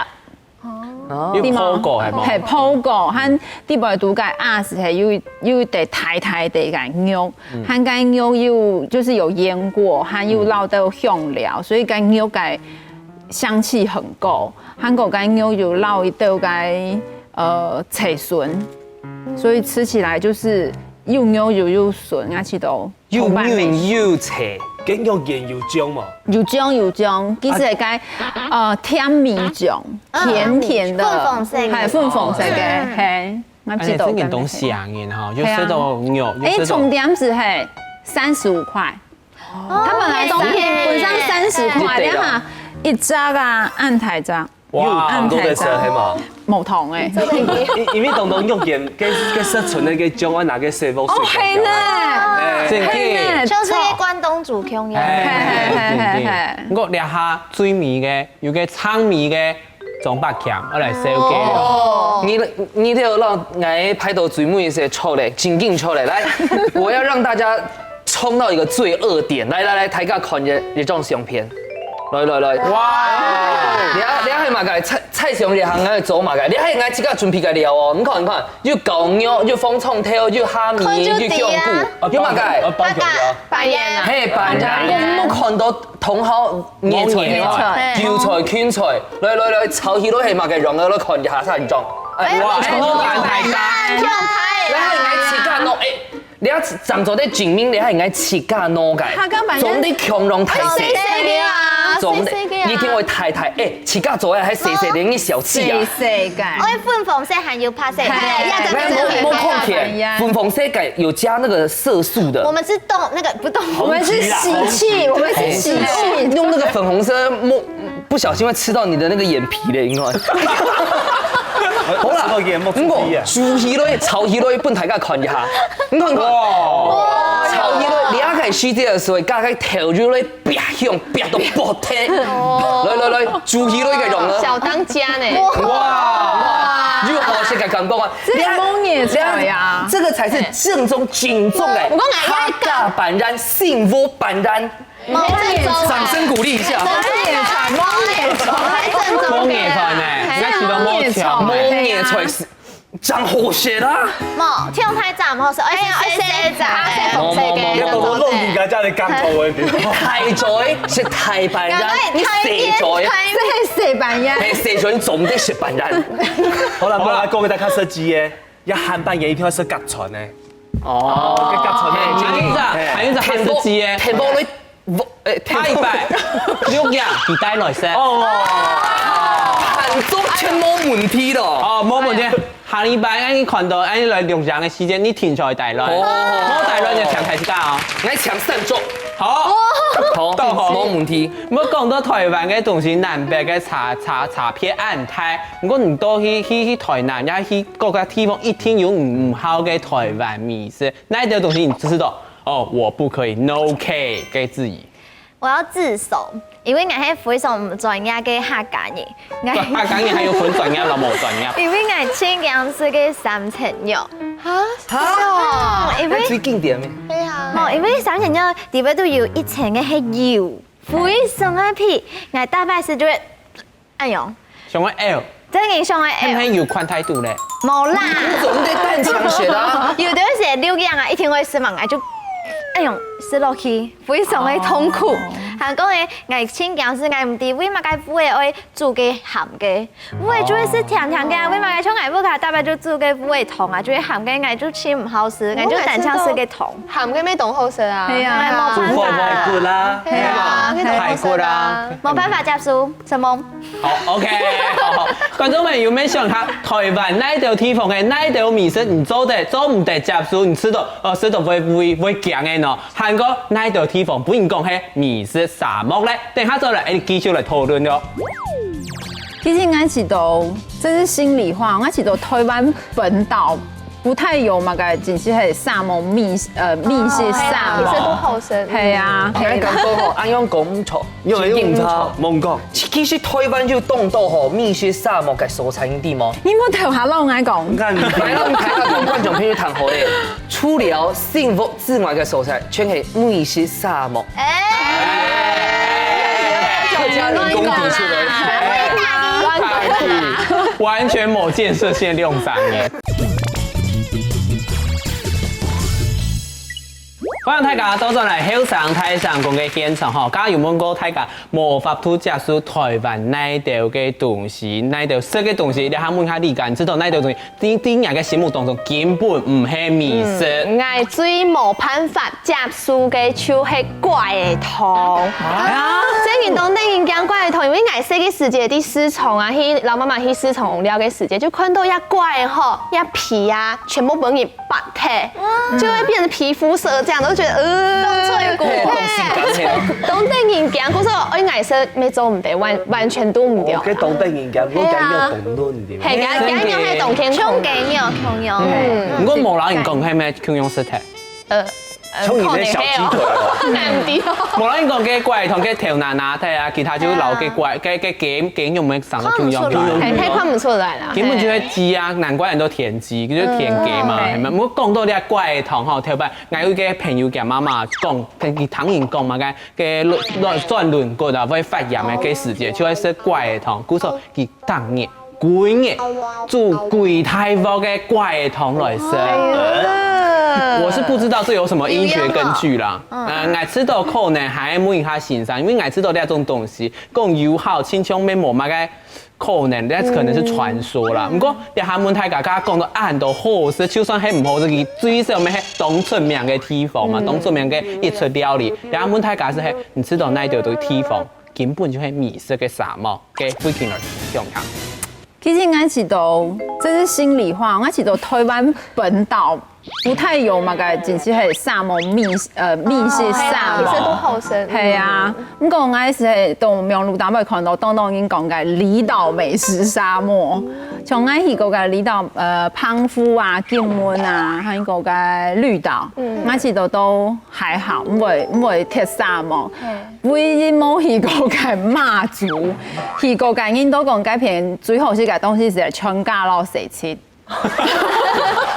有烰過係無？係烰過，還底背肚个鴨屎係有有一塊大大个个肉，還个肉有就是有醃過，還有落到香料，所以个肉个香氣很夠，還過个肉有落一兜个呃青筍，所以吃起來就是又肉又又筍，而且都又口感美嫩又脆。跟肉圓有醬嘛，有醬有醬，其實係該呃甜米醬，甜甜的，粉紅色的係粉紅色个，係，我哎，知道。真个當香个哈，又食到肉，又哎，食到重點是係三十五塊，它本來三本上三十塊，一隻啊然後一隻啊，恁大隻，哇有當多个色係嘛？無同哎，因因為當當肉圓，个个色純个个醬，愛拿个細胞哦，係呢，真个。係呢，就是跟關東煮共樣。哎嘿嘿嘿嘿嘿不過這下最尾个，有个長尾个，張伯強，我來紹介。哦，你你這讓𠊎排到最尾个時候咧，真緊出來，來，我要讓大家衝到一個最惡點，來來來，大家看這這張相片。來來來，哇！你看你看係麼个？菜菜上你還愛做麼个？你還愛自家準備个料哦。你看你看，有狗肉，有紅蔥頭，有蝦米，看就有香知啊菇，有麼个？哦，包括啊。白煙啊。嘿，白煙，我看到茼蒿、蕗菜、蕗菜韭菜、芹菜，來來來，炒起來係麼个樣个？來看一下三種。哎，哎哇，哎，我感大家。你還愛自家弄，哎，你要怎做得證明你還愛自家弄个？他根本就總得共樣大細。細个啊，總得細細个啊一定會太太，哎，自家做个還細細个，你小氣啊！細个。我粉紅色還有白色，嘿哎呀，沒有，沒有空哎田，呀粉紅色个有加那個色素的。我們是動那個不動，我們是喜氣，我們是喜氣。用那個粉紅色摸，不小心會刺到你的那個眼皮的，你看。好啦，這個眼目毋過出戲啊煮起來、炒起來，分大家看一下。你看看，炒起來，你愛開始个時候，加个調料來，啪香，啪到爆天。來來來，煮起來个樣啊！小當家呢。哇，有好食个感覺啊！這个毛葉菜啊這個才是正宗正宗的我講哎客家粄圓、幸福粄圓，毛葉菜，掌聲鼓勵一下。毛葉菜，毛葉菜，毛葉菜呢，那其實毛葉菜。毛葉菜是真好食啊！無，跳太長，無是，而且而且長，毛毛毛你都弄你家家的港口問題。大嘴食大粄圓，你細嘴，這係細粄圓。係細嘴總得食粄圓。好了，我來講給大家設計耶，要鹹粄圓一定要食甲醛呢。哦，甲醛呢，哎還有一隻，還有一隻較設計耶。天保你，哎，天保拜拜，六樣佢帶來食。哦，很多全無問題咯。哦，無問題。下禮拜你看到你來六樣个時間，你定著帶來。哦無帶來就請大家哦。來請贊助。好。好，到好無問題。毋過講到台灣个東西，南北个差差差別恁大。毋過你到去去去台南，也去各个地方，一定有毋毋好个台灣美食。哪一條東西你知道？哦，我不可以，no K，給自己。我要自首，因為𠊎係非常毋專業个客家人，𠊎客家人還有分專業摎無專業。因為𠊎盡驚食个三層肉，哈，嗯因為最經典的。對啊，無，因為三層肉裡背都有一層个係油，非常个肥，𠊎大概食就會，哎喲，想愛，哎喲，真个想愛係毋係有寬態度咧？無啦。總得單強選啊。有的時六樣啊，一定會食嘛，𠊎就，哎喲，食落去非常个痛苦。還講誒，𠊎盡驚食，𠊎毋知為麼个會愛煮个鹹个，會就會食甜甜个，為麼个像𠊎屋下大伯就煮个烏魚湯啊，就會鹹个，𠊎就盡毋好食，𠊎就單淨食个湯。鹹个乜當好食啊。哎係啊，呀，無辦法。排骨啦，係啊，係啊該當好食啊。無辦法接受，承蒙。好，OK，好，好。觀眾朋友，你想下，台灣哪一條地方个哪一條美食你做得做毋得接受，你食到，呃，食到會會會驚个呢？還過哪一條地方分人講係美食沙漠咧？等下再來，誒，繼續來討論哦。其實𠊎知道，這是心裡話，𠊎知道台灣本島不太有麼个，真係係沙漠美，呃，美食沙其實都漠。好食。係啊，你感覺吼，恁樣講毋錯，因為用毋錯，罔講。其實台灣有當多吼美食沙漠个所在，你知無？你莫頭下摎𠊎講。你看你來，讓大家跟觀眾朋友談好咧。除了幸福之外个所在，全係美食沙漠。哎，客家人公主出來。完全沒建設性用三年。歡迎大家倒轉來後生大聲公个現場吼，剛剛有問過大家，無法度接受台灣哪一條个東西，哪一條食个東西，你還問下李干，知道哪一條東西，在在你个心目當中根本毋係美食。𠊎最無辦法接受个就係怪个湯。啊，最近當得人驚怪个湯，因為𠊎細个時節在市場啊，去摎媽媽去市場尞个時節，就看到一怪个吼，一皮啊，全部分人 白忒，就會變成皮膚色這樣，都覺得呃，脆骨嘿，當性感嘿。當得人驚，可是愛愛食乜做毋得，完完全都毋得。哦，該當得人驚，我驚要動亂的。係啊，驚樣係當健康窮。个肉窮樣。毋過無人講係毋係共樣食忒。呃，像你个小雞腿哦。難的哦。無論講个怪糖个頭那拿忒啊，其他就老个怪，个个雞雞肉沒長得共樣。看不出來。嘿，他看不出來啦。根本就係雞啊，難怪人都田雞，就是田雞嘛，嗯。係嘛？我講到這怪糖吼，頭擺，𠊎有一個朋友佢媽媽講，佢聽人講嘛，該个轉輪骨啊，會發炎个个時節，就會食怪糖，故所佢 逐日，歸日煮幾大鑊个怪糖來食。哎呀。我是不知道這有什麼醫學根據啦。有用哦。嗯。呃，𠊎知道可能還愛問一下先生，因為𠊎知道這種東西，講有效，親像乜無麼个可能，那可能是傳說啦。嗯。毋過，這下問大家，剛剛講到恁多好食，就算係毋好食，佢最少乜係當出名个地方嘛，嗯。當出名个一出料理。這下問大家係係，你知道哪一個地方？ 根本就係美食个沙漠，个附近來想一下。其實𠊎知道，這是心裡話，𠊎知道台灣本島不太有麼个，真係係沙漠美，呃，美食沙漠。哦，係啊，其實都好深。係啊，毋過𠊎係係到網路頂背看到當多人講个離島美食沙漠，像𠊎去過个離島，呃，澎湖啊、金門啊，還有過个綠島，嗯。𠊎知道都還好，毋會，毋會忒沙漠。嗯。 唯一無去過个馬祖，去過个人都講該片最好食个東西係全家摎西七。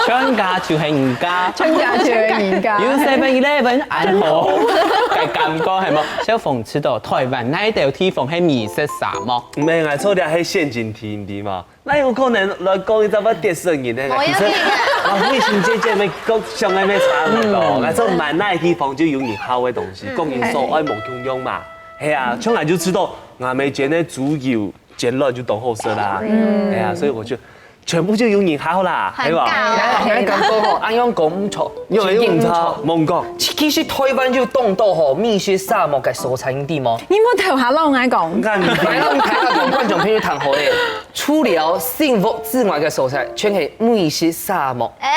全家就係人家。全家就係人家。有seven eleven恁好，个感覺係無？小鳳知道台灣哪一個地方係美食沙漠？毋係，𠊎錯了，係陷阱題，你知無？ 哪有可能來講一隻會跌死人呢？無要緊啊。其實，啊，我心姐姐乜講想个乜差毋多。嗯。𠊎做滿哪地方就有人好个東西，嗯。講人所愛無共樣嘛。係啊，像𠊎就知道，𠊎妹煎个豬油煎卵就當好食啦。嗯。係啊，所以我就全部就有人好啦，係吧？很高。哎，感覺吼，恁樣講毋錯，因為用毋錯，毋講。其，其實台灣就當多吼，美食沙漠个所在，你知無？你莫頭下摎𠊎講。你看，你看，你看，觀眾朋友聽好咧。 除了幸福之外个所在，全係美食沙漠。哎，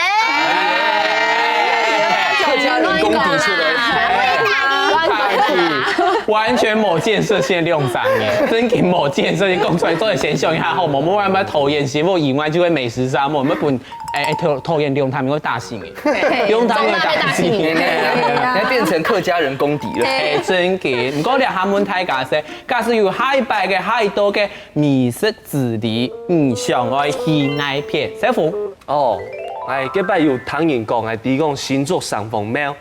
客家人公敵出來。亂講啦。完全無建設性用詞耶，真个無建設性，講出來做得先想一下，好無？莫講討厭幸福以外，就係美食沙漠，莫分，哎，哎，討，討厭兩攤，會打死你。對，兩攤會打死你。中大會打死你。哎，變成客家人公敵了。哎，真个。毋過這下問大家係，假使有下一擺个、下一道个 美食之旅，你想愛去哪片？師傅。哦，哎，這擺有聽人講，哎，提講新竹城隍廟。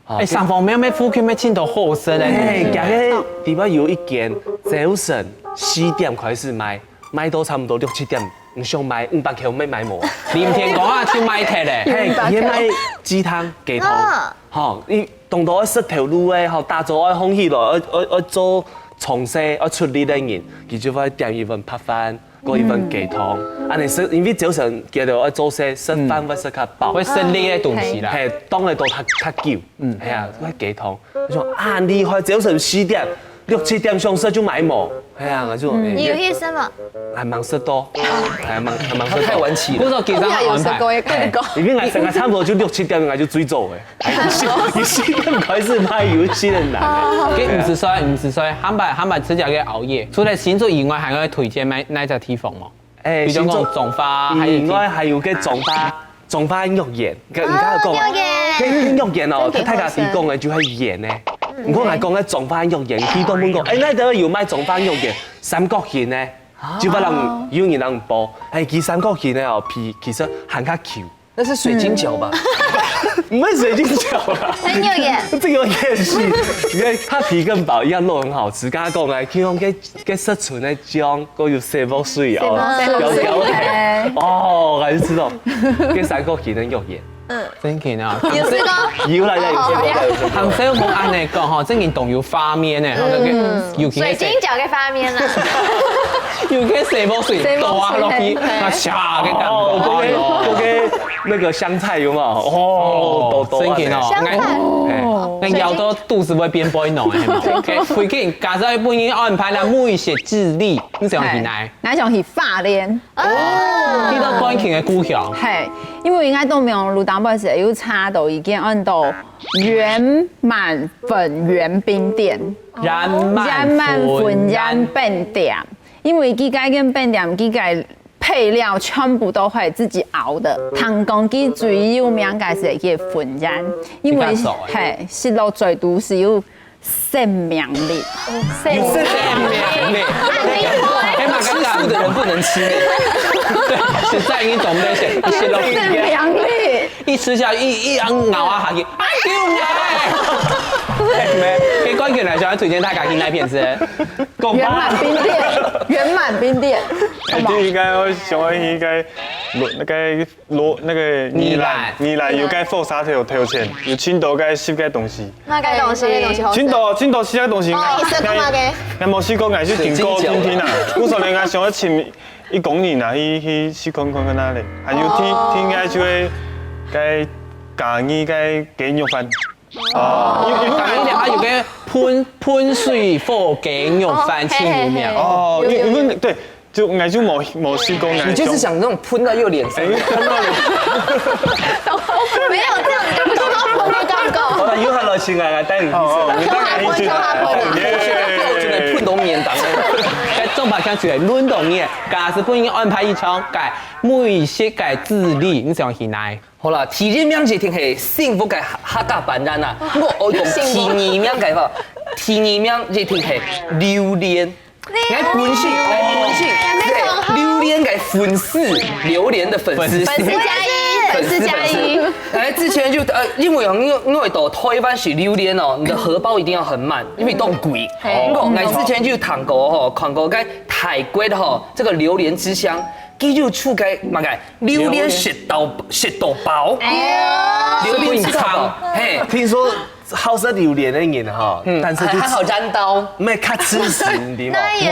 哦，哎，城隍廟个附近乜盡多好食个。哎，今日地方有一間朝晨四點開始賣，賣到差不多六七點，你想買五百塊乜買無啊？林天光啊，去賣忒咧。嘿，佢賣雞湯、雞湯。啊。吼，你當多愛食頭路个，吼，打早愛䟘起來，愛，愛，愛做 從細愛出力个人，佢就會點一碗白飯，過一碗雞湯。恁呢食，因為朝晨佢兜愛做事，食飯會食較飽。會食力个東西啦。嘿，當然都較，較久。嗯。係啊，該雞湯。我想啊，厲害，朝晨四點、六七點想食就買無。係啊，𠊎就，嗯。哎，你有去食嗎？還吂食到，還吂，還吂食到。太晚起了。不過其實安排，不要有食過也看過。哎，因為𠊎食个差不多就六七點，𠊎就最早个。 你現在開始賣遊戲很難。哦。跟五十歲，五十歲，還擺，還擺自家个熬夜，除了新竹以外，還會推薦哪，哪隻地方嗎？哎，比如講新竹彰化，還有以外還有个彰化，彰化肉圓，跟你剛剛講，哦，肉圓。跟肉圓哦，真的好吃。大家提供个就係圓呢。嗯。你看，還講个彰化肉圓，佢都問講，哎，哪兜有賣彰化肉圓？三角形呢？哦。就會人，有人人報，哎，佢三角形呢哦，皮其實還較Q。 那是水晶餃吧？嗯。毋係水晶餃啦。很有眼。這個有點細，因為它皮更薄，一樣肉很好吃。剛剛講來，聽講該，該食出來醬，還有細墨水哦，細墨水。有有有。哎。哦，還係知道，該三角形很有眼。嗯。真个啊。有試過？有啦，有試過，有試過。還係有恁呢講吼，真个當有畫面呢，吼，那個，嗯。尤其係水晶餃个畫面啦。 有个細墨水倒啊落去，細墨水，嘿。那唰个感覺。哦，這個，哎喲。這個那個香菜有沒有？哦，哦，倒倒啊，真个哦。香菜。哎，哦。那咬到肚子會變肥喏，哎。OK，回去假設分你安排了美食之旅，你想去哪？嘿，𠊎想去花蓮。哦。去到關慶个故鄉。嘿，因為應該都沒有路當不時有查到一間安到圓滿粉圓冰店。圓滿粉圓冰店。 因為佢該間冰店，佢个配配料全部都係自己熬的。糖公雞最有名个係佢个粉圓，因為你看熟欸。係，食落嘴肚係有生命力。有生命力。哎，吃素的人不能吃。對，實在你懂得些，一些東西。生命力。一吃下去，一，一咬啊下去，哎呦喂！哎，沒，可以關起來，想要推薦大家聽那片是。圓滿冰店，圓滿冰店。哎，第一个我想要去个，那个，那个宜蘭，宜蘭有个火車頭頭前，有盡多个食个東西。哪个東西？哪个東西好食？盡多，盡多食个東西。哦，你食過哪个？𠊎無試過，𠊎就經過天天啊。我昨天𠊎想要請一工人啊，去，去試看看看哪裡，還有天，哦。天个就會該加熱个雞肉飯。哦，因為，因為加熱个話有个噴，噴水火雞肉飯盡有名。哦，嘿，嘿，嘿。哦，因為，因為，對，就，𠊎就無，無試過，𠊎你就是想那種噴到又臉上。哎，噴到臉。沒有這樣，你不是說噴的剛剛。好了，有好了，親愛的，帶你去吃。哦，哦，你帶你去吃。耶。標準的噴到面當中。該中華鄉就係輪到你，假使分你安排一場，該美食个之旅，你想去哪？ 好啦，第一名一定係幸福个客，客家班人啊。我愛講第二名个話，第二名一定係榴槤。哎，本身，哎，本身，對，榴槤个粉絲，榴槤的粉絲，粉絲加一，粉絲加一。粉絲，粉絲。哎，之前就，呃，因為哦，因為，因為到台灣食榴槤哦，你的荷包一定要很滿，因為當貴。嘿。不過，哎，之前就聽過吼，看過个泰國吼，這個榴槤之鄉，佢就出个麼个 榴槤食到，食到飽。哎喲，榴槤食到飽，嘿。聽說好食榴槤个人哈，嗯，但是就還，還好沾到。沒較自私，你知嗎？哪有？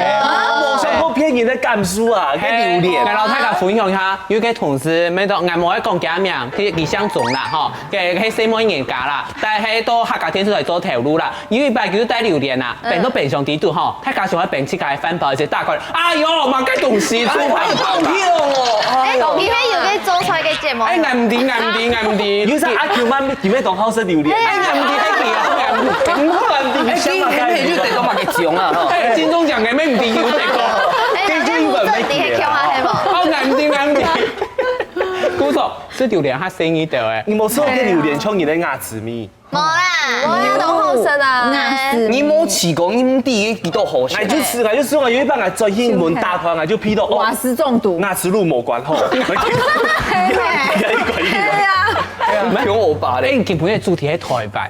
我想過騙人的感受啊，該榴槤。哎，來，摎大家分享一下，有个同事，沒到，𠊎無愛講佢名，佢，佢姓鍾啦，吼，佢，佢細妹人家啦，但係到客家電視台做頭路啦，有一擺佢就帶榴槤啊，嗯。放到冰箱底肚吼，大家想愛冰自家个飯包，一直打開， 哎喲，麼个東西，做飯包啦。哎，講起來有个做菜个節目。哎，𠊎毋知，𠊎毋知，𠊎毋知。有啥阿舅媽，佢乜當好食榴槤？哎，𠊎毋知，哎，佢啊，𠊎毋知，𠊎毋知，哎，你想嘛，今天就得到麼个獎啊，吼。哎，金鐘獎个，乜毋知有得過。哎，人家吳鎮迪還強啊，係無？哦，𠊎毋知，𠊎毋知。故所，這榴槤較細一點欸。你無食過榴槤像你个牙齒咪？ 無啦，我有當好食啊。你無試過，你毋知幾多好食。𠊎就試，𠊎就試，𠊎有一擺𠊎轉去門打開，𠊎就鼻到，哦，瓦斯中毒。牙齒路無關吼。嘿嘿。對啊。哎，今晡日主題係台灣。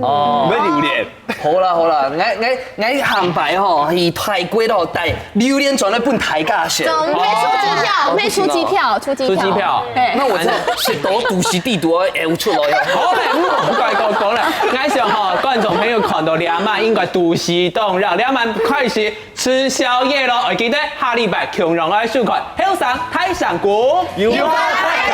哦。毋係榴槤。好啦好啦，𠊎，𠊎，𠊎下擺吼，去泰國咯，帶 榴槤轉來分大家食。總，賣出機票，賣出機票，出機票。出機票。嘿。該𠊎這食到肚屎地肚會嘔出來哦。好，嘿，毋好怪哥哥啦。𠊎想吼，觀眾朋友看到這嘛，應該肚屎當枵，這嘛開始食宵夜咯。愛記得下禮拜共樣來收看《後生大聲公》。有話大